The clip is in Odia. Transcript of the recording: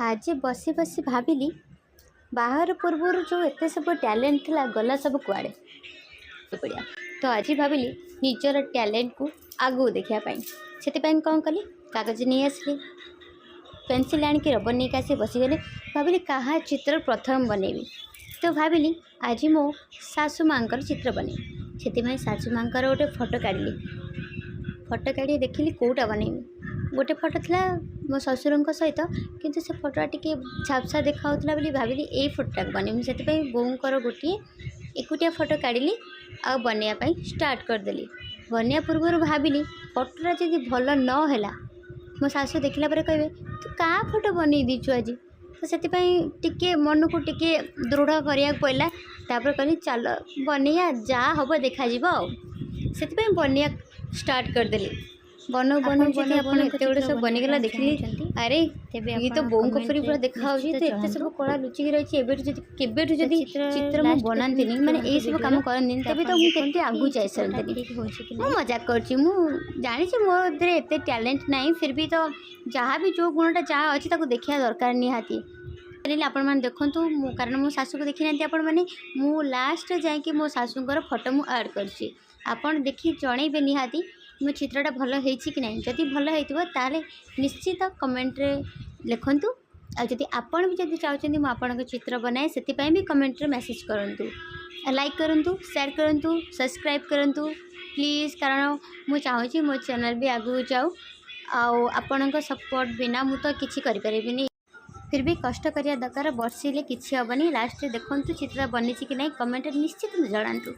ଆଜି ବସି ବସି ଭାବିଲି, ବାହାଘର ପୂର୍ବରୁ ଯେଉଁ ଏତେ ସବୁ ଟ୍ୟାଲେଣ୍ଟ ଥିଲା, ଗଲା ସବୁ କୁଆଡ଼େ ପଡ଼ିଆ। ତ ଆଜି ଭାବିଲି ନିଜର ଟ୍ୟାଲେଣ୍ଟକୁ ଆଗକୁ ଦେଖିବା ପାଇଁ। ସେଥିପାଇଁ କ'ଣ କଲି? କାଗଜ ନେଇ ଆସିଲି, ପେନସିଲ୍ ଆଣିକି, ରବର ନେଇକି ଆସି ବସିଗଲି। ଭାବିଲି କାହା ଚିତ୍ର ପ୍ରଥମ ବନେଇବି? ତ ଭାବିଲି ଆଜି ମୋ ଶାଶୁ ମାଆଙ୍କର ଚିତ୍ର ବନେଇବି। ସେଥିପାଇଁ ଶାଶୁ ମାଆଙ୍କର ଗୋଟେ ଫଟୋ କାଢ଼ିଲି। ଫଟୋ କାଢ଼ି ଦେଖିଲି କେଉଁଟା ବନେଇବି। ଗୋଟେ ଫଟୋ ଥିଲା ମୋ ଶ୍ୱଶୁରଙ୍କ ସହିତ, କିନ୍ତୁ ସେ ଫଟୋଟା ଟିକେ ଝାପ୍ସା ଦେଖାହେଉଥିଲା ବୋଲି ଭାବିଲି ଏଇ ଫଟୋଟାକୁ ବନେଇବି। ସେଥିପାଇଁ ବୋଉଙ୍କର ଗୋଟିଏ ଏକୁଟିଆ ଫଟୋ କାଢ଼ିଲି ଆଉ ବନେଇବା ପାଇଁ ଷ୍ଟାର୍ଟ କରିଦେଲି। ବନେଇବା ପୂର୍ବରୁ ଭାବିଲି, ଫଟୋଟା ଯଦି ଭଲ ନ ହେଲା, ମୋ ଶାଶୁ ଦେଖିଲା ପରେ କହିବେ, "ତୁ କାହା ଫଟୋ ବନେଇ ଦେଇଛୁ ଆଜି?" ତ ସେଥିପାଇଁ ଟିକେ ମନକୁ ଟିକେ ଦୃଢ଼ କରିବାକୁ ପଡ଼ିଲା। ତାପରେ କହିଲି, ଚାଲ ବନେଇବା, ଯାହା ହେବ ଦେଖାଯିବ। ଆଉ ସେଥିପାଇଁ ବନେଇବା ଷ୍ଟାର୍ଟ କରିଦେଲି। ବନଉ ବନଉ ଆପଣ ଯଦି ବନଉ ବନଉ ଆପଣଙ୍କ ଏତେ ଗୁଡ଼ିଏ ଚିତ୍ର ସବୁ ବନେଇବା ବନିଗଲା। ପାଇଁ ଦେଖିଲି, ଚାହୁଁଛନ୍ତି, ଆରେ, ତେବେ ଇଏ ତ ଆପଣ ବୋଉଙ୍କ ପରି କମେଣ୍ଟରେ ପୁରା ଦେଖାହେଉଛି। ନିଶ୍ଚିତ ତ ଏତେ ଜଣାନ୍ତୁ। ସବୁ କଳା ଲୁଚିକି ରହିଛି। ଏବେଠୁ ଯଦି, କେବେଠୁ ତ ଯଦି ଚିତ୍ର ଚିତ୍ର ମୁଁ ଲାଷ୍ଟ ବନାନ୍ତିନି, ପର୍ଯ୍ୟନ୍ତ ମାନେ ରୁହନ୍ତୁ ଏଇସବୁ କାମ ଭିଡ଼ିଓର। କରନ୍ତିନି, ତ ତେବେ ତ ଆପଣ ମୁଁ ଦେଖନ୍ତୁ କେତେ କି ଆଗକୁ ଚିତ୍ରଟା ଯାଇସାରନ୍ତିନି। ଠିକ୍ ହେଉଛି କି ମୁଁ ନାହିଁ। ମଜାକ କରୁଛି। ମୁଁ ଜାଣିଛି ମୋ ଭିତରେ ଏତେ ଟ୍ୟାଲେଣ୍ଟ ନାହିଁ, ଫିର୍ ବି ତ ଯାହା ବି ଯେଉଁ ଗୁଣଟା ଯାହା ଅଛି, ତାକୁ ଦେଖିବା ଦରକାର ନିହାତି। ଆପଣମାନେ ଦେଖନ୍ତୁ, ମୁଁ କାରଣ ମୋ ଶାଶୁକୁ ଦେଖିନାହାନ୍ତି ଆପଣମାନେ। ମୁଁ ଲାଷ୍ଟରେ ଯାଇକି ମୋ ଶାଶୁଙ୍କର ଫଟୋ ମୁଁ ଆଡ଼୍ କରିଛି। ଆପଣ ଦେଖି ଜଣେଇବେ ନିହାତି ମୋ ଚିତ୍ରଟା ଭଲ ହେଇଛି କି ନାହିଁ। ଯଦି ଭଲ ହେଇଥିବ, ତାହେଲେ ନିଶ୍ଚିତ କମେଣ୍ଟରେ ଲେଖନ୍ତୁ। ଆଉ ଯଦି ଆପଣ ବି ଯଦି ଚାହୁଁଛନ୍ତି ମୁଁ ଆପଣଙ୍କ ଚିତ୍ର ବନାଏ, ସେଥିପାଇଁ ବି କମେଣ୍ଟରେ ମେସେଜ୍ କରନ୍ତୁ। ଲାଇକ୍ କରନ୍ତୁ, ସେୟାର କରନ୍ତୁ, ସବସ୍କ୍ରାଇବ୍ କରନ୍ତୁ ପ୍ଲିଜ୍, କାରଣ ମୁଁ ଚାହୁଁଛି ମୋ ଚ୍ୟାନେଲ୍ ବି ଆଗକୁ ଯାଉ। ଆଉ ଆପଣଙ୍କ ସପୋର୍ଟ ବିନା ମୁଁ ତ କିଛି କରିପାରିବିନି। ଫିର୍ ବି କଷ୍ଟ କରିବା ଦରକାର, ବର୍ଷିଲେ କିଛି ହେବନି। ଲାଷ୍ଟରେ ଦେଖନ୍ତୁ ଚିତ୍ର ବନିଛି କି ନାହିଁ, କମେଣ୍ଟରେ ନିଶ୍ଚିତ ଜଣାନ୍ତୁ।